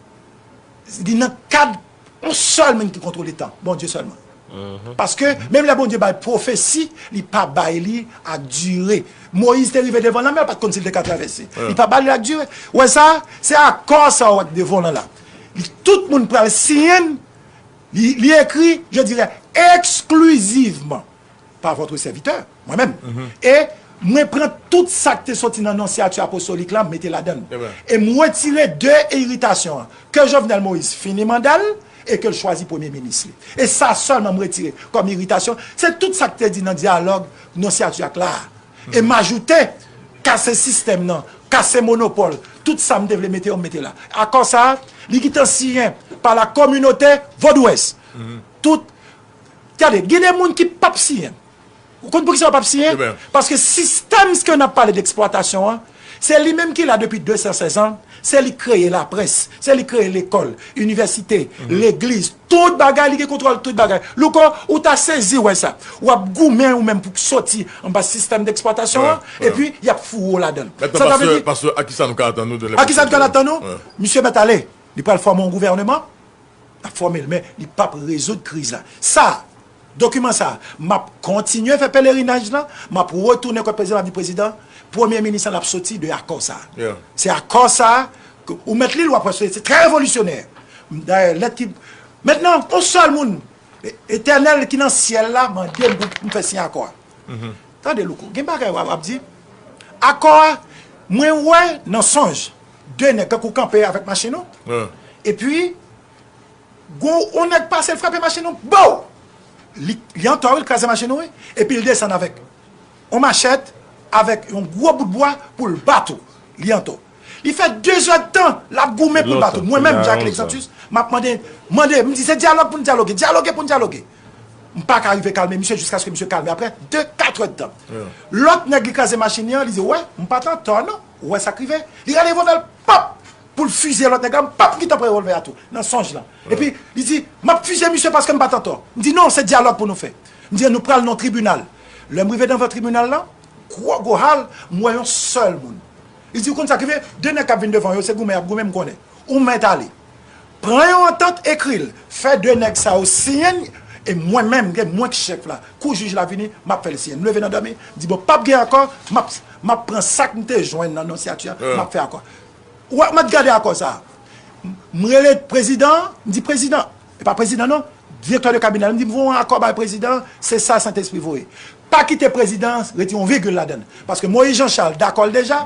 li nan kad yon sèl moun ki kontwole tan, Bondye sèlman. Paske, menm lè Bondye bay pwofesi, li pa bay li ak dire. Moyiz te rive devan lanmè, l pa t konn si l te ka travèse. Li pa ba li l ak dire. Ou wè sa? Se akò sa w wè k devan w lan la. Li, tout moun pral siyen l, li, li ekri, je dirais, exclusivement par votre serviteur, mwen menm. E mwen pran tout sa k te soti nan nonsyati apostolik la, m mete ladan l. E m retire de iritasyon an. Ke Jovenel Moïse fini manda l e ke l chwazi premye minis li. E sa sèlman m retire kòm iritasyon. Se tout sa k te di nan dyalòg nonsyati ak la a. E m ajoute, kase sistèm nan, kase monopòl, tout sa m te vle mete yo, m mete la. Akò sa a, li gentan siyen pa la kominote vodwès. Tout Gade, gen de moun ki p ap siyen. Ou konn poukisa yo p ap siyen? Paske sistèm ke n ap pale de eksplwatasyon an, se li menm ki la depi de san sèz an, se li k kreye laprès, se li k kreye lekòl, inivèsite, legliz, tout bagay, li gen kontwòl tout bagay. Louko, ou ta sezi wè sa. W ap goumen ou menm pou w soti anba sistèm de eksplwatasyon an, epi y ap foure w ladan l. Sa ta vle di, pastè, a kisa nou ka atann nou de lè? A kisa nou ka atann nou? Misye mèt ale. Li pral fòme yon gouvèneman. L ap fòme l, men li p ap rezoud kriz la. Sa, dokiman sa, m ap kontinye fè pelerinaj lan, m ap retounen kot prezidan, m ap di prezidan, premye minis lan ap soti de akò sa. Se akò sa, ou mèt li, ou ap wè se trè revolisyonè. Dayè, lèt ki, mentnan, yon sèl moun, Etènèl ki nan syèl la, mande m pou m fè siyen akò a. Tande, Louko, gen bagay w ap di. Akò a, mwen wè nan sonj, de nèg kankou kanpe avèk machin ou. Epi, gon yon nèg pase, l frape machin ou, bow! Li, li antò, wi, l kraze machin ou, wi. Epi l desann avèk yon machèt, avèk yon gwo bout bwa pou l bat ou. Li antò. Li fè dezèdtan, l ap goumen pou l bat ou. Mwen menm, Jacques Lexantus, m ap mande, mande, m di se dyalòg pou n dyaloge, dyaloge pou n dyaloge. M pa ka rive kalme misye jiskaske misye kalme apre de, kat è d tan. Lòt nèg li kraze machin li an, li di, "Wè, m pa t antò non. Ou wè sa k rive?" Li rale revòlvè l, pòp! Pou l fizye lòt nèg la, m pap gentan pran revòlvè a tou, nan sonj lan. Epi, li di, "M ap fizye misye paske m pa t antò." M di, "Non, se dyalòg pou nou fè." M di, "Nou pral nan tribinal." Lè m rive devan tribinal lan, gwo, gwo hal, m wè yon sèl moun. Li di, "Ou konn sa k rive? De nèg k ap vin devan yo, se goumen y ap goumen, m konnen. Ou mèt ale. Pran yon antant, ekri l, fè de nèg sa yo siyen l, e mwen menm, gen mwen k chèf la. Kou jij la vini, m ap fè l siyen." M leve nan dòmi, m di, "Bon, p ap gen akò, m ap, m ap pran sa k m te jwenn nan non siyati a, m ap fè akò." Ou mèt gade akò sa a. M rele prezidan an, m di, "Prezidan," e pa prezidan non, direktè de kabinè, m di, "M voye yon akò bay prezidan an, se sa Sentespri voye." Pa kite prezidan an retire yon vigil ladan l. Paske Moïse Jean Charles dakò l deja,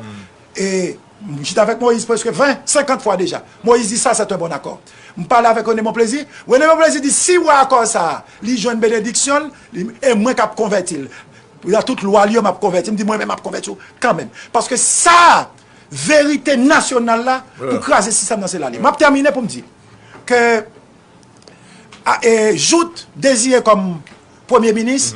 e m chita avèk Moïse prèske ven, senkant fwa deja. Moïse di, "Ça, c'est un bon accord." M pale avèk René Monplaisir. René Monplaisir di, "Si w wè akò sa a, li jwenn benediksyon l, li, e mwen k ap konvèti l. Nan tout lwa li yo, m ap konvèti." M di, "Mwen menm, m ap konvèti w kanmenm." Paske sa a, verite nasyonal la, pou kraze sistèm nan, se la li. M ap tèmine pou m di ke a, e, Jouthe désigné comme Premye Minis,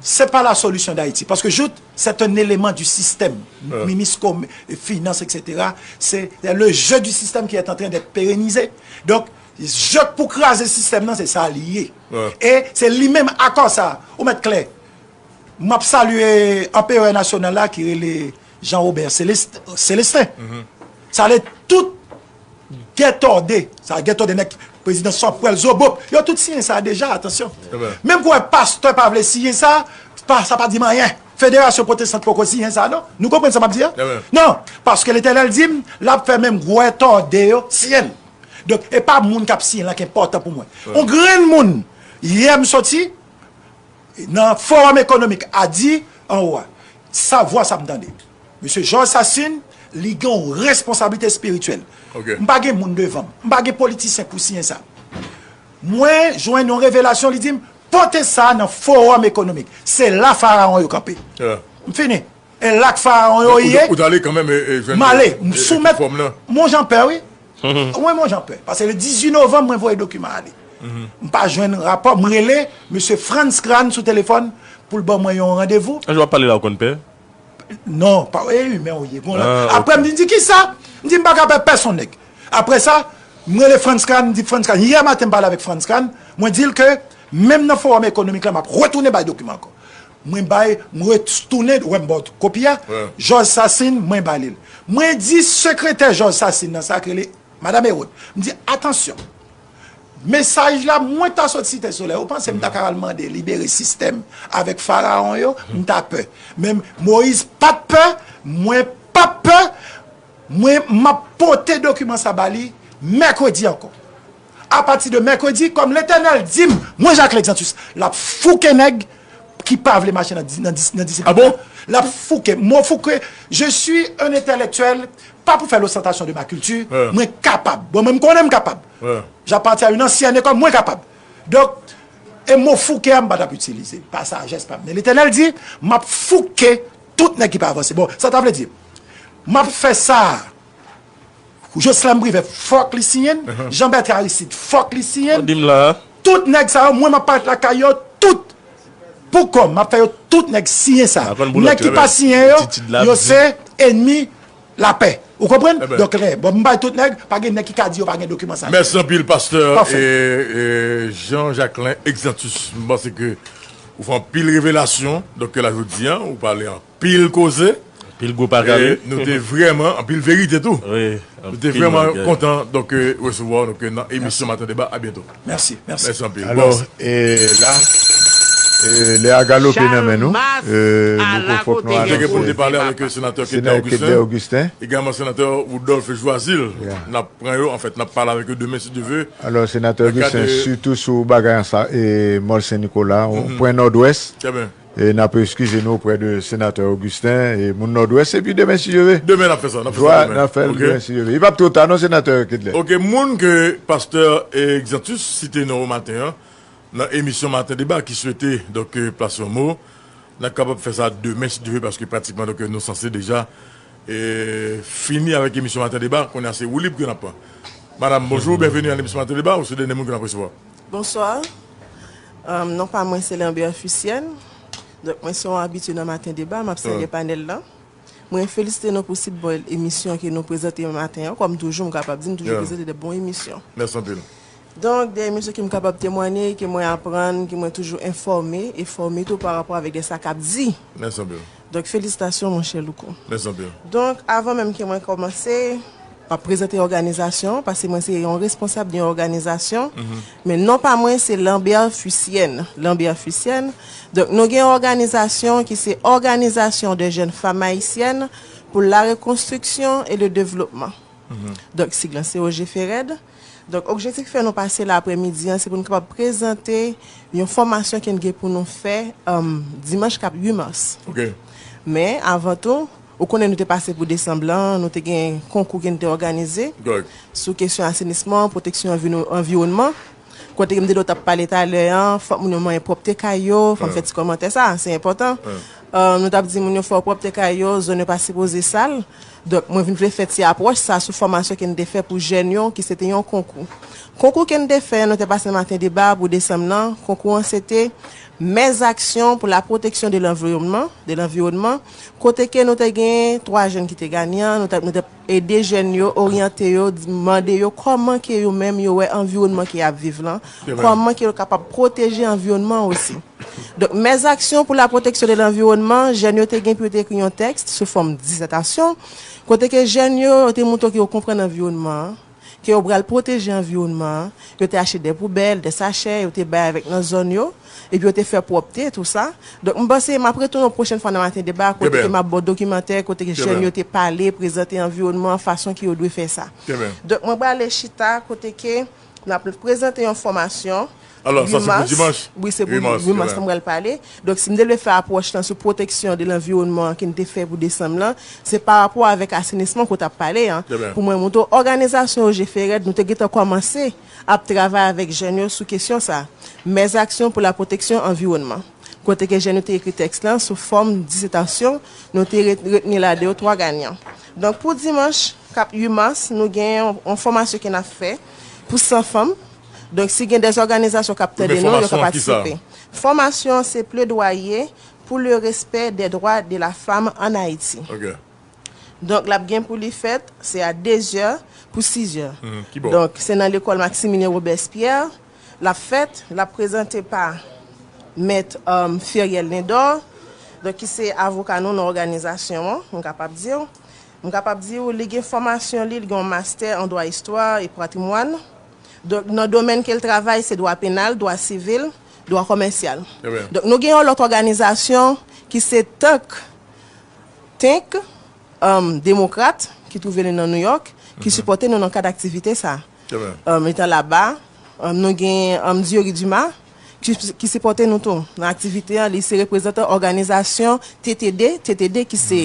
se pa la solution d'Haïti. Paske Jouthe, c'est un élément du système. Minis kom, finans, et cetera. C'est le jeu du système qui est en train d'être pérennisé. Donk, jeu pou kraze sistèm nan, se sa li ye. E se li menm akò sa, ou mèt klè. M ap salye anperè nasyonal la ki rele Jean Robert Célest-, Célestin. Sa vle tout Gètòde, sa Gètòde nèg prezidan Sanpwèl Zobop, yo tout siyen sa deja, atansyon. Menm kou wè pastè pa vle siyen sa, pa, sa pa di m anyen. Federasyon Pwotestan poko siyen sa, non? Nou konprann sa m ap di a? Non, paske Letènèl di m, l ap fè menm Gètòde yo siyen l. Donk, e pa moun k ap siyen l lan ki enpòtan pou mwen. On grenn moun, yè m soti, nan Forum Économique a di anwo a, sa vwa sa m tande. Mesye Georges Sassine, li gen yon responsablite espirityèl. M pa gen moun devan m. M pa gen politisyen pou siyen sa. Mwen jwenn yon revelasyon, li di m, "Pote sa nan Forum Économique. Se la farawon yo kanpe." M fini. E la k farawon yo ye. Ou t ale kanmenm, e, e, jwenn, m ale, m soumèt, mwen jan pè, wi. Mwen, mwen jan pè. Paske le dizuit novanm, mwen voye dokiman ale. M pa jwenn rapò, m rele mesye Frantz Crane sou telefòn pou l ban mwen yon randevou. Jan w ap pale la, ou konn pè? Non, pa, e, men ou ye, bon la. Apre, m di, di, "Kisa?" M di, "M pa ka pè pèsonn nèg." Apre sa, m rele Frantz Crane, m di, "Frantz Crane," yè maten m pale avèk Frantz Crane, mwen di l ke menm nan Forum Économique la, m ap retounen bay dokiman ankò. Mwen bay, m retounen, wè m ba w kopi a, Georges Sassine, mwen ba li l. Mwen di sekretè Georges Sassine nan sa k rele Madam Herod, m di, "Atansyon, mesaj la, mwen ta sot Site Solèy, ou panse m ta ka al mande libere sistèm avèk farawon yo?" M ta pè. Men Moïse pa t pè, mwen p ap pè, mwen, m ap pote dokiman sa ba li mèkredi ankò. Apati de mèkredi, kòm Letènèl di m, mwen Jacquelin Exantus, l ap fouke nèg ki pa vle mache nan di-, nan dis-, nan disiplin. L ap fouke. Mo fouke, je suis un intellectuel, pa pou fè losantasyon de ma culture, mwen kapab. Bon, mwen, m konnen m kapab. J'appartiens à une ancienne école, mwen kapab. Donk, e mo fouke a, m pa t ap itilize l. Pa sajès pa m. Men Letènèl di, "M ap fouke tout nèg ki pa avanse." Bon, sa ta vle di, m ap fè sa a. Jocelerme Privert, fòk li siyen l. Jean Bertrand Aristide, fòk li siyen l. Tout nèg sa yo, mwen, m ap parèt lakay yo, tout. Pou kò m, m ap fè yo tout nèg siyen sa. Nèg ki pa siyen yo, yo se ènmi lapè. Ou konprann? Donk, lè, bon, m bay tout nèg, pa gen nèg ki ka di yo pa gen dokiman sa. Mèsi anpil, pastè, e, e, Jean Jacquelin Exantus. M panse ke ou fè anpil revelasyon. Donk, la jodi a, ou pale anpil koze. Anpil gwo pale. E nou te vrèman, anpil verite tou. Nou te vrèman kontan, donk, e, resevwa w, donk, e, nan emisyon Maten Deba. A byento. Mèsi, mèsi. Mèsi anpil. Alò, e la, e, lè a galope nan men nou. E, nou, fòk nou ale. Nou te gen pou nou te pale avèk, e, senatè Kedley Augustin, egalman senatè Rudolphe Joazil. N ap pran yo, anfèt, n ap pale avèk yo demen, si Dye vle. Alò, senatè Augustin, sitou sou bagay an sa, e, Mòl Sen Nikola, pwen Nòdwès. E n ap eskize nou oprè de senatè Augustin, e moun Nòdwès, epi demen, si Dye vle. Demen, n ap fè sa, n ap fè sa demen. N ap fè l demen, si Dye vle. Li p ap twò ta, non, senatè Kedley. Ok, moun ke pastè, e, Exantus site non yo maten an, nan emisyon Maten Deba, ki swete, donk, e, plase yon mo, n ap kapab fè sa demen, si Dye vle, paske pratikman, donk, nou sanse deja, e, fini avèk emisyon Maten Deba, kounye a se woulib ke n ap pran. Madam, bonjou, byenveni nan emisyon Maten Deba, ou se dènye moun ke n ap resevwa. Bonswa. Um, non pa mwen se Lambert Fusienne. Donk mwen se yon abitye nan Maten Deba, m ap sèvi panèl lan. Mwen felisite nou pou si bèl emisyon ke nou prezante maten an. Kòm toujou, m kapab di, m toujou prezante de bon emisyon. Mèsi anpil. Donk, de emisyon ke m kapab temwanye, ke mwen aprann, ke mwen toujou enfòme e fòme tou pa rapò avèk de sa k ap di. Mèsi anpil. Donk, felisitasyon, monchè Louko. Mèsi anpil. Donk, avan menm ke mwen kòmanse, m ap prezante òganizasyon, paske mwen se yon responsab de yon òganizasyon. Men non pa mwen, se Lambert Fusienne. Lambert Fusienne. Donk, nou gen yon òganizasyon ki se Organisation des Jeunes Femmes Haïtiennes pour la Reconstruction et le Développement. Donk, sig lan se O G F E R E D. Donk, objektif ki fè nou pase la aprèmidi an, se pou nou kapab prezante yon fòmasyon ke n gen pou nou fè, um, dimanch k ap uit mas. Men, avan tou, ou konnen nou te pase pou desanm lan, nou te gen konkou ke n te òganize sou kesyon asenisman, pwoteksyon anvi-, anviwònman. Kote ke m te dwe t ap pale talè an, fòk moun yo manyen pwòpte kay yo, fò m fè ti kòmantè sa, se enpòtan. Um, nou t ap di moun yo fò yo pwòpte kay yo, zòn yo pa sipoze sal. Donk, mwen vin vle fè ti apwòch sa sou fòmasyon ke n te fè pou jèn yo, ki se te yon konkou. Konkou ke n te fè, nou te pase Maten Deba pou desanm nan. Konkou an se te Mes actions pour la protection de l'environnement, de l'environnement, kote ke nou te gen twa jèn ki te ganyan, nou te, nou te ede jèn yo, oryante yo, di, mande yo kòman ke yo menm yo wè anviwònman ke y ap viv lan, kòman ke yo kapab pwoteje anviwònman osi. Donk, Mes actions pour la protection de l'environnement, jèn yo te gen pou yo te ekri yon tèks sou fòm dizètasyon, kote ke jèn yo, yo te montre ke yo konprann anviwònman an, ke yo pral pwoteje anviwònman an, yo te achte de poubèl, de sachè, yo te bay avèk nan zòn yo, epi yo te fè pwòpte, tou sa. Donk, m panse m ap retounen yon pwochèn fwa nan Maten Deba, kote ke m ap ba w dokimantè, kote ke jèn yo te pale, prezante anviwònman an, fason ke yo dwe fè sa. Donk, mwen prale chita, kote ke n ap prezante yon fòmasyon. Alò, sa se pou dimanch? Wi, se pou uit mas lan m pral pale. Donk, si m te dwe fè apwòch lan sou pwoteksyon de lanviwònman ke n te fè pou desanm lan, se pa rapò avèk asenisman ke w t ap pale an. Pou mwen, montre w òganizasyon O G F E R E D, nou te gentan kòmanse ap travay avèk jèn yo sou kesyon sa. Mes actions pour la protection environnement. Kote ke jèn yo te ekri tèks lan sou fòm disetasyon, nou te ret-, retni ladan yo twa ganyan. Donk, pou dimanch k ap uit mas, nou gen yon, yon fòmasyon ke n ap fè pou san fanm. Donk, si gen de òganizasyon k ap tande nou, yo ka patisipe. Fòmasyon an se Plaidoyer pour le respect des droits de la femme en Haïti. Donk, l ap gen pou li fèt, se a dezè pou sizè. Donk, se nan lekòl Maximilien Robespierre. L ap fèt, l ap prezante pa Mèt, um, Feriel Lindor, donk, ki se avoka nou nan òganizasyon an, m kapab di w. M kapab di w, li gen fòmasyon li, li gen yon master an dwa istwa e patrimwàn. Donk, nan domèn ke l travay, se dwa penal, dwa sivil, dwa kòmèsyal. Donk, nou gen yon lòt òganizasyon ki se tank, tank, um, demokrat, ki twouve li nan New York, ki sipòte nou nan kad aktivite sa. Um, etan laba, um, nou gen, um, Diory Dumas, ki, ki sipòte nou tou nan aktivite an. Li se reprezantan òganizasyon T T D, T T D ki se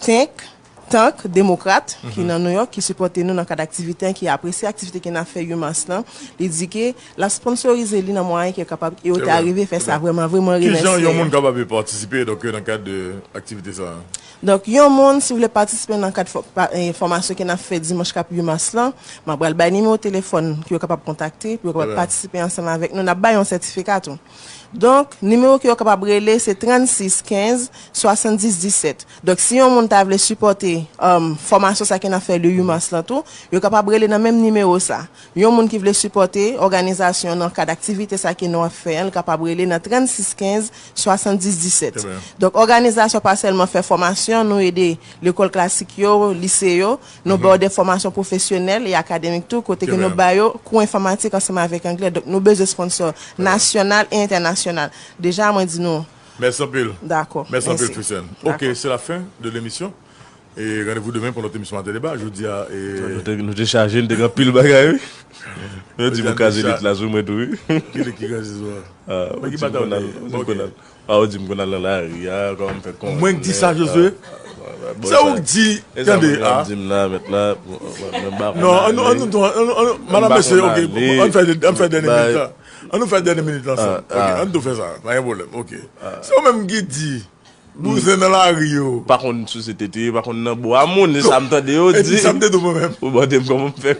tank, tank demokrat ki nan New York, ki sipòte nou nan kad aktivite an, ki apresye aktivite ke n ap fè uit mas lan. Li di ke l ap sponsorize li nan mwayen ke l kapab, e yo te arive fè sa. Vrèman, vrèman remèsye. Kijan yon moun kapab patisipe, donk, nan kad de aktivite sa a? Donk, yon moun, si w vle patisipe nan kad fò-, pa-, eh, fòmasyon ke n ap fè dimanch k ap uit mas lan, m ap pral bay nimewo telefòn ke yo kapab kontakte, pou yo kapab patisipe ansanm avèk nou. N ap bay yon sètifika tou. Donk, nimewo ke yo kapab rele, se trannsis kenz swasanndis disèt. Donk, si yon moun ta vle sipòte, um, fòmasyon sa ke n ap fè le uit mas lan tou, yo kapab rele nan menm nimewo sa. Yon moun ki vle sipòte òganizasyon nan kad aktivite sa ke nou ap fè an, li kapab rele nan trannsis kenz swasanndis disèt. Donk, òganizasyon pa sèlman fè fòmasyon, nou ede lekòl klasik yo, lise yo, nou ba yo de fòmasyon pwofesyonèl e akademik tou, kote ke nou ba yo kou enfòmatik ansanm avèk anglè. Donk, nou bezwen sponsò nasyonal e entènasyonal. Deja, mwen di nou. Mèsi anpil. Dakò. Mèsi anpil, Christiane. Ok, c'est la fin de l'émission. E randevou demen pou lòt emisyon Maten Deba. Jodi a, e nou te, nou te chaje, nou te gen anpil bagay, wi. Yo di pou kraze lit la sou mwen tou, wi. Ki lit ki kraze sou ou? Ah, ou di m konn al, ou di m konn al. Ah, ou di m konn al nan lari a, kòman m fè konn. Mwen k di sa, Josué? Se ou k di, tande, a. Di m la, mèt la, mwen pa konn. Non, ann nou, ann nou, ann nou, ann nou, madanm, mesye, ok, ann fè, ann fè dènye minit la. Ann nou fè dènye minit la ansanm. Ok, ann tou fè sa, pa gen pwoblèm, ok. Se ou menm ki di. Bouzen nan lari yo. Pa konn souse tete, pa konn nan bwa moun, se sa m tande yo di. Epi sa m te di w mwen menm. Ou mande m kòman m fè.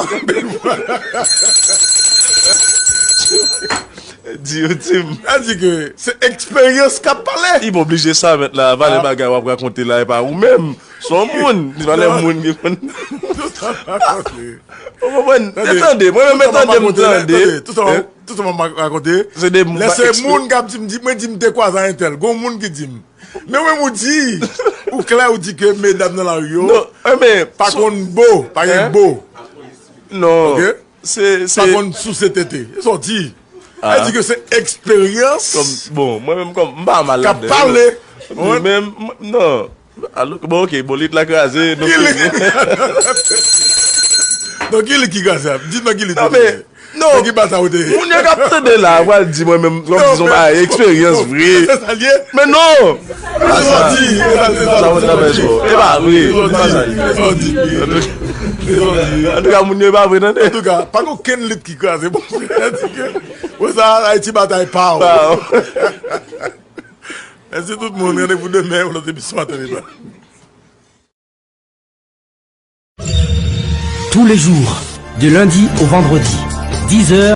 Di yo, di m. Sa di ke se eksperyans k ap pale. Li pa oblije sa, mèt la. Valè bagay w ap rakonte la, e pa ou menm. Se yon moun. Valè moun ki konn. Tout sa m rakonte. Ou konprann? Tande. Tande. Mwen menm, tande, m tande. Tout sa m ap rakonte. Se de moun. Lè se moun k ap di m, di, mwen di m te kwaze entèl. Gon moun ki di m. Men mwen, ou di, ou klè, ou di ke medam nan lari yo pa konn bo, pa gen bo. Non. Ok? Se, se pa konn souse tete. Se sa w di. Sa di ke se eksperyans. Bon, mwen menm kòm m pa mal ladan. K ap pale. Men, non. Bon, ok, bon, lit la kraze, nou fini. Non, ki lit ki kraze a? Di m nan ki lit ou te ye. Non, men, non. Nan ki batay ou te ye? Moun yo k ap tande la, pral di mwen menm, kòm si se yon bagay, eksperyans vre. Se sa l ye? Men non! Se sa w di, se sa, se sa, se sa w di. E pa vre. Se sa w di, se sa w di. Antouka, moun yo, e pa vre, tande. Antouka, pa gen okenn lit ki kraze, bon, se sa w di ke, wè sa, Ayiti batay pa w. Pa w. Mèsi tout moun, randevou demen, yon lòt emisyon Maten Deba. Tous les jours, de lundi au vendredi, dix heures.